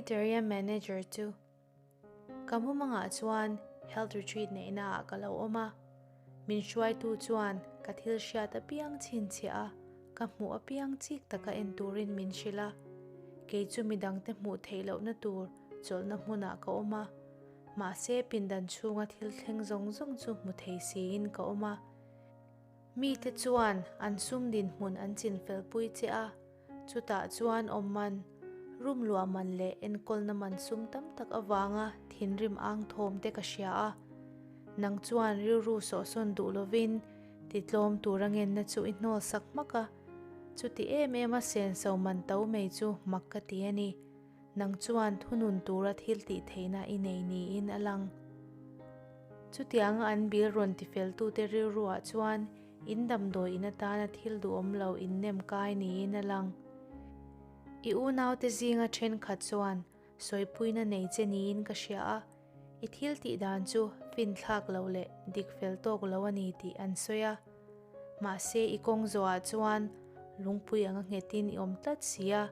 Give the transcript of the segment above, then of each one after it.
Sanitarium manager chu ka mumangah chuan health retreat neihnaah ka lo awm a, min hruaitu chuan ka thil hriat apiang chhinchhiah a, ka hmuh apiang chik taka en turin min hrilh a. Kei chu midangte hmuh theih lohna tur chawlhna hmunah ka awm a, mahse pindan chhunga thil thleng zawng zawng chu hmu thei siin ka awm a. Mite chuan an sum dinhmun an chinfel pui che a, chutah chuan awm man, room luah man leh enkawlna man sum tam tak avanga thinrim ang thawm te ka hria a. Nang chuan rilru sawhsawn duh lovin titlawm tura ngenna chu i hnawl sak hmak a, chuti em em a senso man to mai chu mak ka ti a ni. Nang chuan thunun tura thil tih theihna i nei niin a lang. Chutianga an bil rawn tifeltute rilruah chuan in damdawi in atana thil duhawm lo innem kai niin a lang. I unaute zinga thenkhat chuan sawipuina nei che niin ka hria a, i thil tih dan chu finthlak lo leh dik fel tawk lo a ni tih an sawi a. Mahse i kawng zawhah chuan lungpui anga nghetin i awm tlat si a.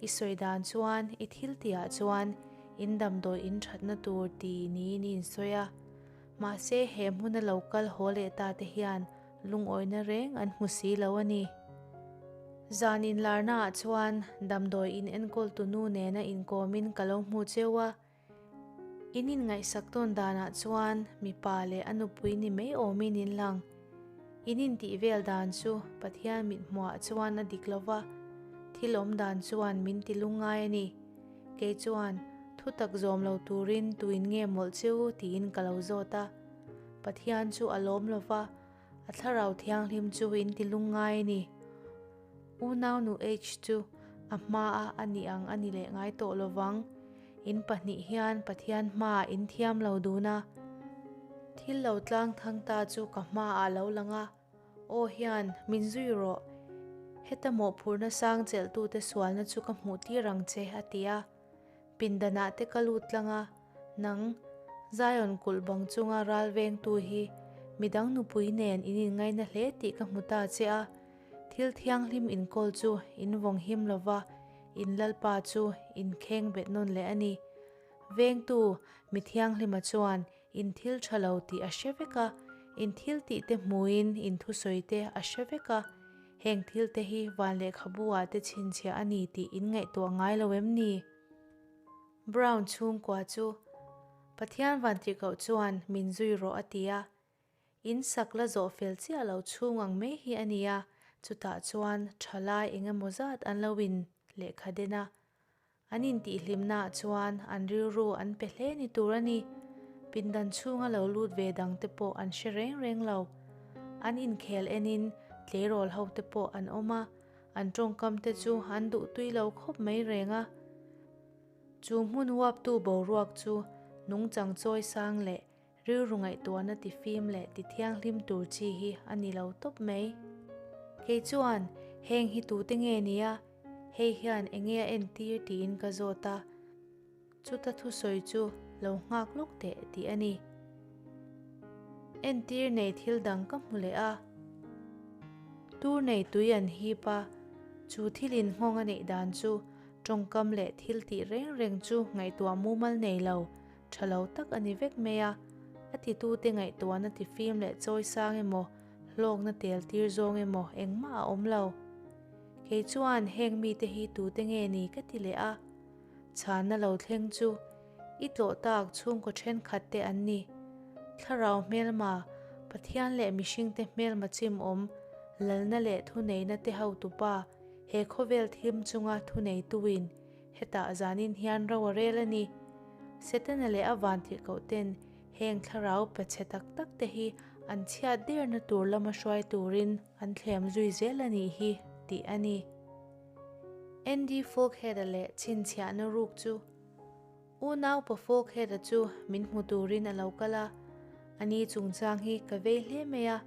I sawi dan chuan i thil tihah chuan in damdawi in thatna tur ti niin i insawi a. Mahse he hmuna lo kal haw leh ta te hian lungawina reng an hmu si lo a ni. Zan inlarnaah chuan damdawi in enkawltu nu nena inkawmin ka lo hmu cheu a. In inngaihsak tawn danah chuan mipa leh a nupui ni mai awmin in lang. In intih vel dan chu Pathian mithmuhah chuan a dik lo va, thil awm dan chuan min ti lungngai a ni. Kei chuan, Thu tak zawm lo turin tuin nge mawlh che u? tiin ka lo zawt a. Pathian chu a lawm lo va, a thlarau thianghlim chu in ti lungngai a ni. Unaunu H chu a hmaa a nih ang a ni leh ngai tawh lo vang. In pahnih hian Pathian hmaah in thiam lo dun a. Thil lo tlang thang ta chu ka hmaah lo lang a, Aw hian, min zui rawh. Heta mawhphurhna sang chelhtute sualna chu ka hmuh tir ang che, a ti a. Pindanah te ka lut tlang a, Nang, Zion kulh bang chunga ral vengtu hi midang nupui nen in inngaina hle tih ka hmu ta che a. Thil thianghlim inkawl chu in vawng him lo va, in Lalpa chu in kheng bet nawn leh a ni. Vengtu, mi thianghlima chuan in thil tha lo tih a hre vek a, in thil tih te hmuin in thusawi te a hre vek a. Heng thil te hi van lehkhabu ah te chhinchhiah a ni tih in ngaihtuah ngai lo em ni? Brown chhungkua chu Pathian vantirhkoh chuan min zui rawh a ti a. In sak la zawh fel chiah lo chhung ang mai hi a ni a, chutah chuan thalai eng emaw zat an lo in lehkha den a. An intihhlimnaah chuan an rilru an pe hle ni tur a ni. Pindan chhunga lo lut ve dang te pawh an hre reng reng lo. An inkhel enin tleirawl ho te pawh an awm a, an tawngkam te chu an duhtui lo khawp mai reng a. Chu hmun huaptu boruak chu nungchang chawi sang leh Rilru ngaihtuahna ti fim leh ti thianghlim tur chi hi a ni lo tawp mai. Kei chuan, Heng hi tute nge nia? Hei hian enge a entir tiin ka zawt a. Chuta thusawi chu lo nghak lawk teh tih a ni. Entir nei thil dang ka hmu leh a. Tur nei tui an hip a, chu thil inhmawng a neih dan chu tawngkam leh thil tih reng reng chu ngaihtuah mumal nei lo. Tha lo tak a ni vek mai a, a titute ngaihtuahna tifim leh chawi sang emaw, hlawkna tel tir zawng emaw engmah a awm lo. Kei chuan heng mite hi tute nge ni ka ti leh a, chhanna lo thleng chu i tlawh tak chhungkaw thenkhat te an ni. Thlarau hmelma, Pathian leh mihringte hmelma chimawm, lalna leh thuneihna te hotupa, he khawvel thim chunga thuneituin Hetah zanin hian ro a rel a ni. Setana leh a vantirhkoh ten heng thlarau pe chhe tak tak te hi an chhiat derna tur lama hruai turin an thlem zui zel a nih hi tih a ni. Andy Folkhead-a leh chhinchhiahna ruk chu Unaupa Folkhead-a chu min hmu turin a lo kal a, a ni chungchang hi ka vei hle mai a.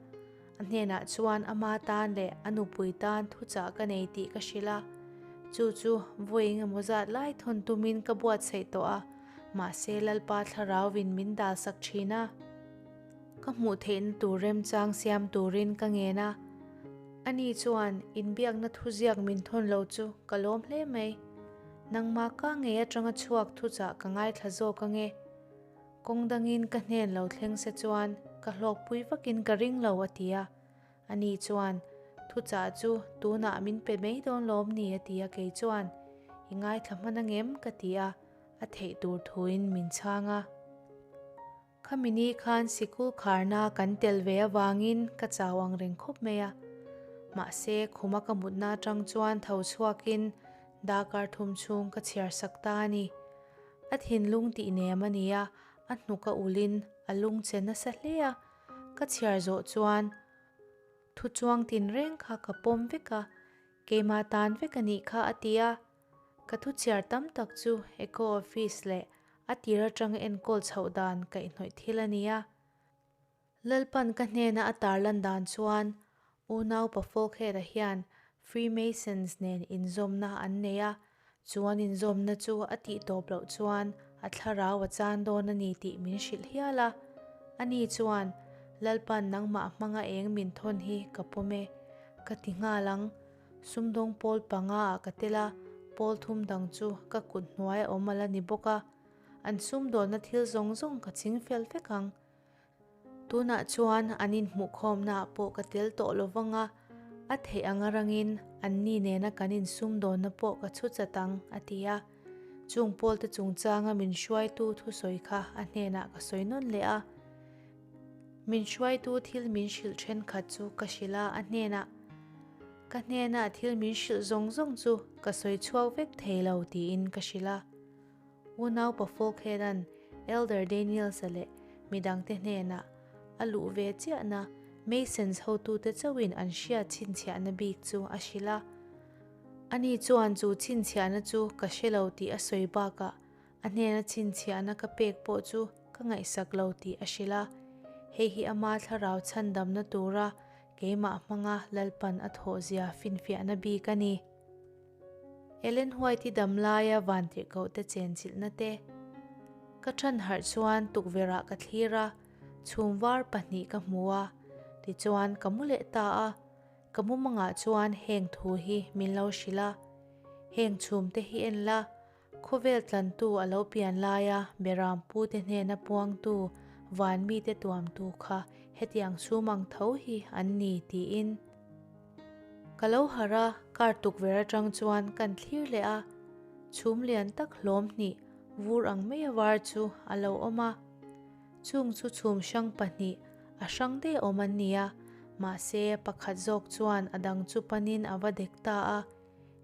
A hnenah chuan ama tan leh a nupui tan thuchah ka nei tih ka hrilh a, chu chu vawi engemaw zat lai thawn tumin ka buatsaih tawh a, mahse Lalpa thlarauvin min dalsak thin a. Ka hmuh theihna tur remchang siam turin ka ngen a, ani chuan inbiakna thuziak min thawn lo chu ka lawm hle mai. Nangmah ka ngei atanga chhuak thuchah ka ngaithla zawk ange. Kawng dangin ka hnen lo thleng se chuan ka hlawkpui vakin ka ring lo a ti a. Ani chuan, Thuchah chu tunah min pe mai dawn lawm ni a ti a kei chuan, I ngaithla hman angem? ka ti a, a theih tur thuin min chhang a. Khami ni khan sikul kharna kan tel ve avangin ka chau ang reng khawp mai a. Mahse, khuma ka mutna atang chuan tho chhuakin darkar thum chhung ka chhiar sak ta a ni. A thinlung tih nem a ni a, a hnuk a ulin a lung che nasa hle a. Ka chhiar zawh chuan thu chuang tinreng kha ka pawm vek a, keimah tan vek a nih kha a ti a. Ka thu chhiar tam tak chu Eco Office leh a tir atanga enkawl chhoh dan kaihhnawih thil a ni a. Lalpan ka hnena a tarlan dan chuan unau pa Folkhead-a hian Freemasons nen inzawmna an nei a, chu an inzawmna chu a tih tawp loh chuan a thlarau a chan dawn a ni tih min hrilh hial a. Ani chuan, Lalpan nangmah hmanga eng min thawn hi ka pawm e, ka ti nghal ang. Sumdawng pawl panga ah ka tel a, pawl thum dang chu ka kut hnuai a awm ala ni bawk a. An sumdawnna thil zawng zawng ka ching fel vek ang. Tunah chuan an inhmuhkhawmna ah pawh ka tel tawh lo vang a, a theih anga rangin anni nena kan insumdawnna pawh ka chhu chat ang, a ti a. Chung pawlte chungchanga min hruaitu thusawi kha a hnenah ka sawi nawn leh a. Min hruaitu thil min hrilh thenkhat chu ka hrilh a, a hnenah, Ka hnenah thil min hrilh zawng zawng chu ka sawi chhuak vek thei lo tiin ka hrilh a. Unaupa Folkhead-a'n Elder Daniels-a leh midangte hnenah a luh ve chiahna Masons hotute chauhin an hriat chhinchhiahna bik chu a hrilh a. Ani chuan chu chhinchhiahna chu ka hre lo tih a sawi bakah A hnena chhinchhiahna ka pek pawh chu ka ngaihsak lo tih a hrilh a, hei hi ama thlarau chhandamna tura keimah hmanga Lalpan a thawhzia finfiahna bik a ni. Ellen White-i dam laia vantirhkohte chenchilhna te ka than harh chuan tukverhah ka thlir a, chhum var pahnih ka hmu a, tichuan ka mu leh ta a. Ka mumangah chuan heng thu hi min lo hrilh a, heng chhumte hi en la, Khawvel tlantu a lo pian laia Beram pute hnena puangtu van mite tuamtu kha hetiang chhum ang tho hi an ni tiin ka lo harh a, kar tukverh atang chuan kan thlir leh a, chhum lian tak hlawm hnih vur ang mai a var chu a lo awm a. Chung chu chhum hrang pahnih a hrang daih awm an ni a, mahse pakhat zawk chuan a dang chu panin a va dek ta a.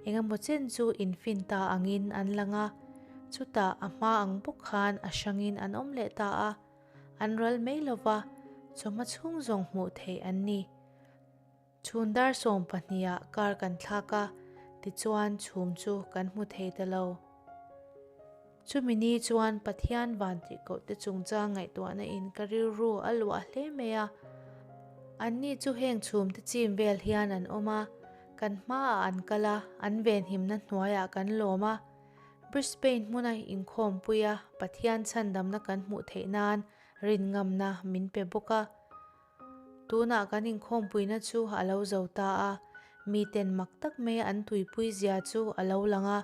Engemaw chen chu infin ta angin an lang a, chutah a hma ang bawk khan a hrangin an awm leh ta a, an ral mai lova, chawhma chhung zawng hmuh theih an ni. Chhun dar 12ah kar kan thlak a, tichuan chhum chu kan hmu thei ta lo. Chumi ni chuan Pathian vantirhkohte chungchang ngaihtuahna in ka rilru a luah hle mai a. Anni chu heng chhumte chim vel hian an awm a, kan hmaah an kal a, an venhimna hnuaiah kan lawm a. Brisbane hmuna inkhawmpuia Pathian chhandamna kan hmuh theih nan rinngamna min pe bawk a. Tunah kan inkhawmpuina chu a lo zo ta a, miten mak tak maia an tuipui zia chu a lo lang a.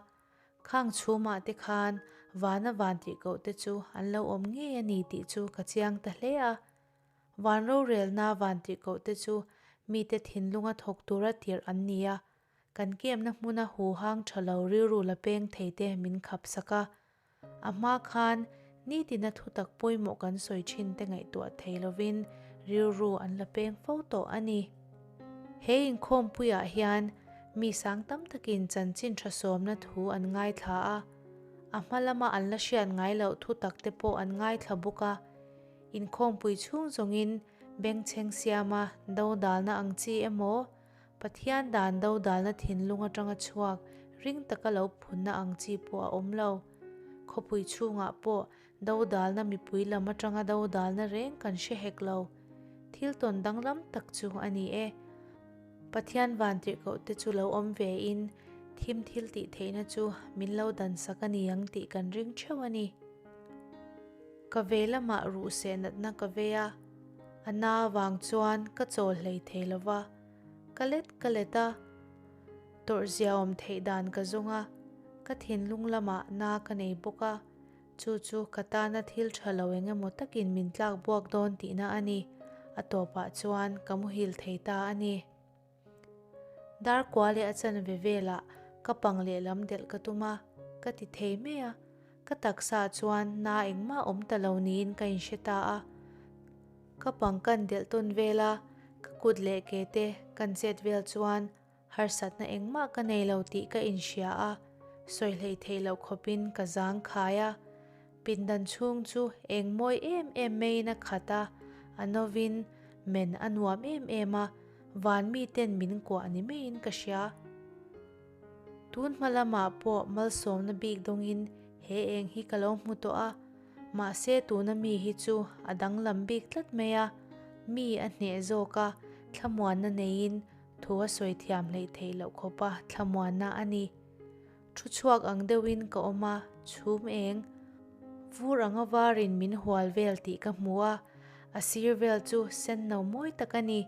Khang chhumah te khan vana van tihkoh te chu an lo awm ngei a ni tih chu ka chiang ta hle a. Van rorelna van tihkoh te chu mite thinlunga thawk tura tirh an ni a, kan kemna hmuna huhang tha lo rilru la peng thei te min khap sak a. A hma khan nitina thutak pawimawh kan sawi thin te ngaihtuah thei lovin rilru an la peng fo tawh a ni. He inkhawmpuiah hian mi sang tam takin chanchin tha sawmna thu an ngaithla a, a hma lama an la hriat ngai loh thutak te pawh an ngaithla bawk a. Inkhawmpui chhung zawngin bengchheng siama dodalna ang chi emaw, Pathian dan dodalna thinlung atanga chhuak ring taka lo phunna ang chi pawh a awm lo. Khawpui chhungah pawh dodalna mipui lam atanga dodalna reng kan hre hek lo. Thil tawn danglam tak chu a ni e. Pathian vantirhkoh te chu lo awm ve in thim thil tih theihna chu min lo dansak a ni ang tih kan ring theuh a ni. Ka ve lamah ruhseh natna ka vei a. A na avang chuan ka chawl hlei thei lo va, ka let ka let a, tawrh ziaawm theih dan ka zawng a. Ka thinlung lamah na ka nei bawk a, chu chu ka tana thil tha lo eng emaw takin min tlak buak dawn tihna a ni. A tawpah chuan ka muhil thei ta a ni. Dar kua leh a chanve velah ka pang lehlam delh ka tum a, ka ti thei mai a. Ka taksa chuan na engmah awm ta lo niin ka inhre ta a. Ka pang kan delh tawn vel a, ka kut leh ke te kan chet vel chuan harsatna engmah ka nei lo tih ka inhria a, sawi hleih theih loh khawpin ka zang khai a. Pindan chhung chu eng mawi em em maiin a khat a, a novin men a nuam em em a, van miten min kuah ni maiin ka hria. Tun hma lamah pawh malsawmna bik dawngin he eng hi ka lo hmu tawh a, mahse tuna mi hi chu a danglam bik tlat mai a, mi a hneh zawk a, thlamuanna neiin thu a sawi thiam hleih theih loh khawpa thlamuanna a ni. Thu chhuak ang deuhin ka awm a, chhum eng vur anga varin min hual vel tih ka hmu a, a sir vel chu sen no mawi tak a ni.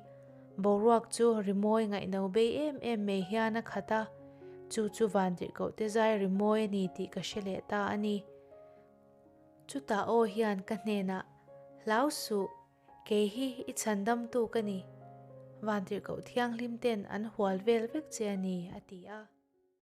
Boruak chu rimawi ngaihno bei em em mai hian a khat a, chu chu vantirhkoh te zai rimawi a ni tih ka hre leh ta a ni. Chutah aw hian ka hnenah, Hlau suh, kei hi i chhandamtu ka ni. Vantirhkoh thianghlim ten an hual vel vek che a ni, a ti a.